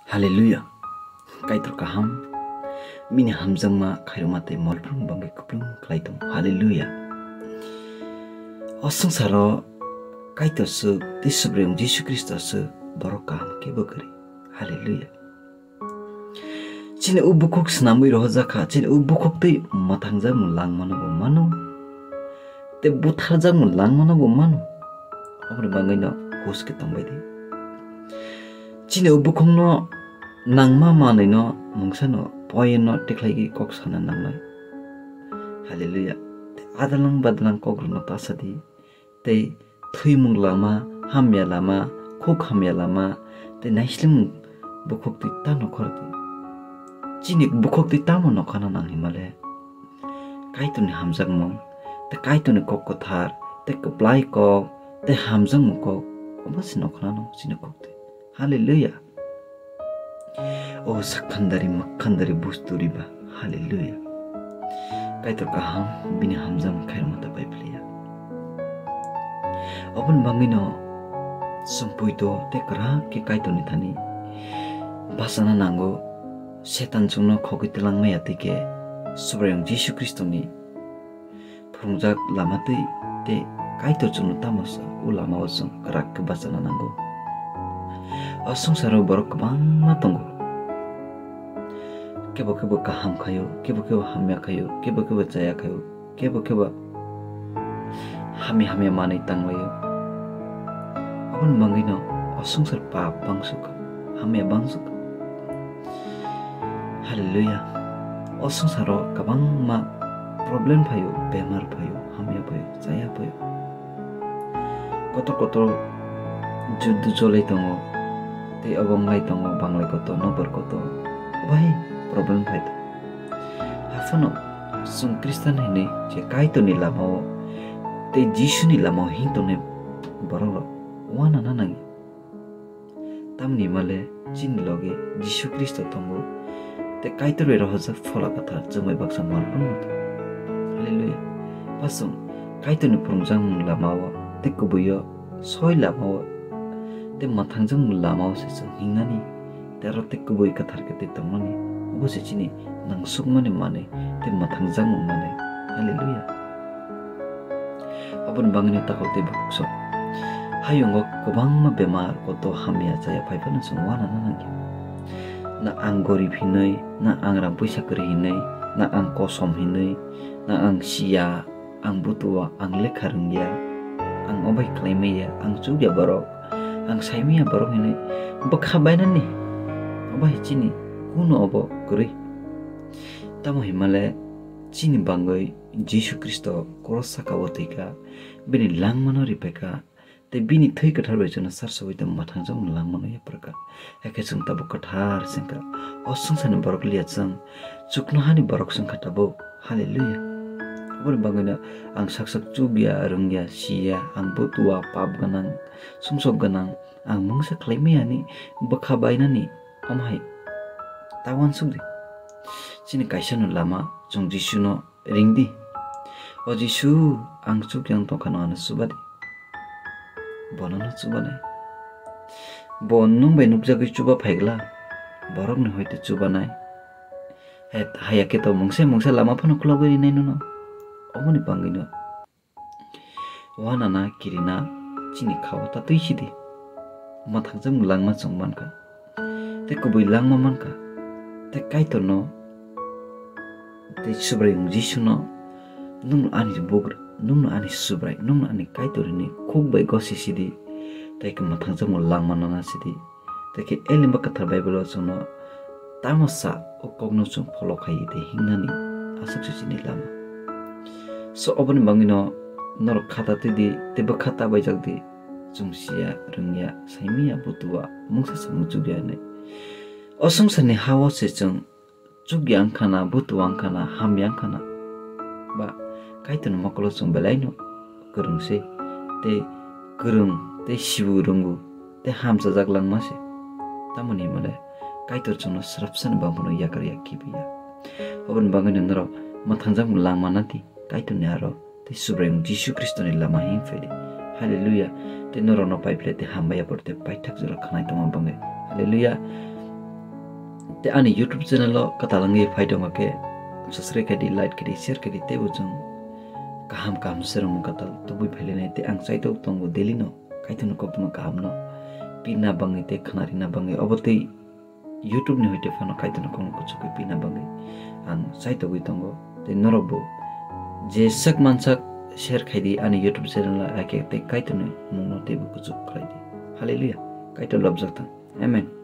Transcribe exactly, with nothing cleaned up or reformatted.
Hallelujah. Kaitor kaham, bini hamjakma khairokma tei molphung bangwi kupulung khlai tongo. Hallelujah. O swngcharo Kaitor swk tei Subraiyung Jisu Khristo swk, borok kaham kebo kwrwi. Hallelujah. Chini o bukhuk swnamwi rohorjak kha, chini o bukhuk tei mwthangjakmung langmano bo mano, tei butharjakmung langmano bo mano. Aboni bagwino hus khe tongbai di. Chini o bukhukno nangma manwino mungsano poyeno tikhlaigwi kok sana nangnai. Hallelujah. Tei adalang badalang kokrokno ta sa di. Tei thwimung lama, hamya lama, khuk hamya lama, tei naislimung bukhuk twi ta nokhor di. Chini bukhuk twi tamo nokhana nang himale? Kaitorni hamjakmung, tei Kaitorni kok kwthar, tei kwplai kok, tei hamjakmung kok, obo se nokhana no chini khuk twi. Hallelujah. O sakhandari makhandari busturiba. Hallelujah. Kaitor kaham, bini hamjak khairokma ta pai phlaiya. Oboni bagwino chwng poito tei kwrak khe Kaitorni thani bachana nango. Setan chwngno khogwi twlang maya tei khe Subraiyung Jisu Khristoni phwrwngjak lama twi tei Kaitor chwngno tamo sa, o lamao chwng kwrak khe bachana nango. O swngcharo borok kwbangma tongo. Kebo kebo kaham khaio, kebo kebo hamya khaio, kebo kebo chaya khaio, kebo kebo hamya hamya manwi tanglaio. Aboni bagwino o swngchar pap bangsuk, hamya bangsuk. Hallelujah. O swngcharo kwbangma problem phaio, bemar phaio, hamya phaio, chaya phaio. Kotor kotor juddu cholai tongo, tei obo wnglai tongo, banglai kotor, nokbar kotor. Obo hai problem phai tongo. Haphano chwng Khristan hinwi je Kaitorni lamao tei Jisuni lamao hing tongnai borokrok uanana nangi. Tamni hwnmale chini loge Jisu Khristo tongo, tei Kaitor bai rohorjak Phola Kwthar chwng bai baksa malpang no tongo. Hallelujah. Ba chwng Kaitorni phwrwngjakmung lamao tei kubui-o soi lamao tei mwthangjakmung lamao se chwng hingnani, tei aro tei kubui kwthar khe tei tongnani, obo se chini nangsukmani manwi tei mwthangjakmung manwi. Hallelujah. Aboni bagwino takhuk tei bukhuk sok. Hayungo kwbangma bemar, koto hamya chaya phai phano chwng uanana nangya. Na ang gorib hinwi, na ang rang puisa kwrwi hinwi, na ang kosom hinwi, na ang siya, ang butua, ang lekha rwngya, ang obai khlai maya, ang chukya borok, ang sai maya borok hinwi bwkha bainani. Obo hai chini kuno obo kwrwi. Tamo himale chini bangwi Jisu Khristo koros saka o thwikha, bini langmano ripaikha, tei bini thwi kwthar bai chwngno sarsogwi tei mwthangjakmung langmano yapharkha. Hakhe chwng tabuk kwthar se wngkha. O swngcharni borok liya chwng, chuknohani borok se wngkha tabuk. Hallelujah. Aboni bagwino ang sak sak chubya, rwngya, siya, ang butua, pap gwnang, sumsok gwnang, ang mungsa khlai maya hinwi bwkha bainani omo hai ta uansuk di. Chini kaisano lama chwng Jisuno ring di. O Jisu, ang chukya wng tongkha, no ano chuba di. Bono no chubanai. Bo nwng bai nukjagwi chuba phaigwla, borokni hoite chubanai. Hai, haya khe to mungsa mungsa lama phano khulogwi rinai nono. Oboni bagwino uanana kirina chini khao ta twi sidi. Mwthangjakmung langma chwng mankha. Tei kubui langma mankha. Tei Kaitorno tei Subraiyung Jisuno, "Nwng ani bugra, nwng ani Subrai, nwng ani Kaitor," hwnwi khuk bai gosi sidi. Tei khe mwthangjakmung langma nana sidi. Tei khe Elimba Kwthar Baibolo chwngno tamo sa o kokno chwng follow khai tei hingnani aswk se chini lama. So oboni bagwino norok khata twi di tei bwkha ta baijak di, chwng siya, rwngya, saimanya, butua, mungsa samung chukya hinwi. O swngcharni ha-o se chwng chukya wngkhana, butua wngkhana, hamya wngkhana, ba Kaitorni mokolo chwng belaino kwrwng se, tei kwrwng, tei sibu rwngo, tei hamchajak langma se. Tamoni hwnmale Kaitor chwngno swrapsani bangphano yakar yak khibiya. Oboni bagwino norok mwthangjakmung langma nadi, Kaitorni aro tei Subraiyung Jisu Khristoni lama him phaidi. Hallelujah. Tei norokno pai phlai tei hambai yapor tei paithak jora khanai tongma bagwi. Hallelujah. Tei ani YouTube channel o kwtal wngwi phai tongkha khe subscribe khaidi, like khaidi, share khaidi, teibo chwng kaham kaham swrwngmung kwtal tubui phailainai. Tei ang chaitok tongo daily no Kaitorni koktwma kahamno pina bangwi tei khwnarina bangwi, obo tei YouTube ni hoite phano Kaitorni kokno kuchukwi pina bangwi ang chaitogwi tongo. Tei norokbo je sak mansak share khaidi ani YouTube channel o, hakhe tei Kaitorni mungno teibo kuchuk khlaidi. Hallelujah. Kaitor lobjak thang. Amen.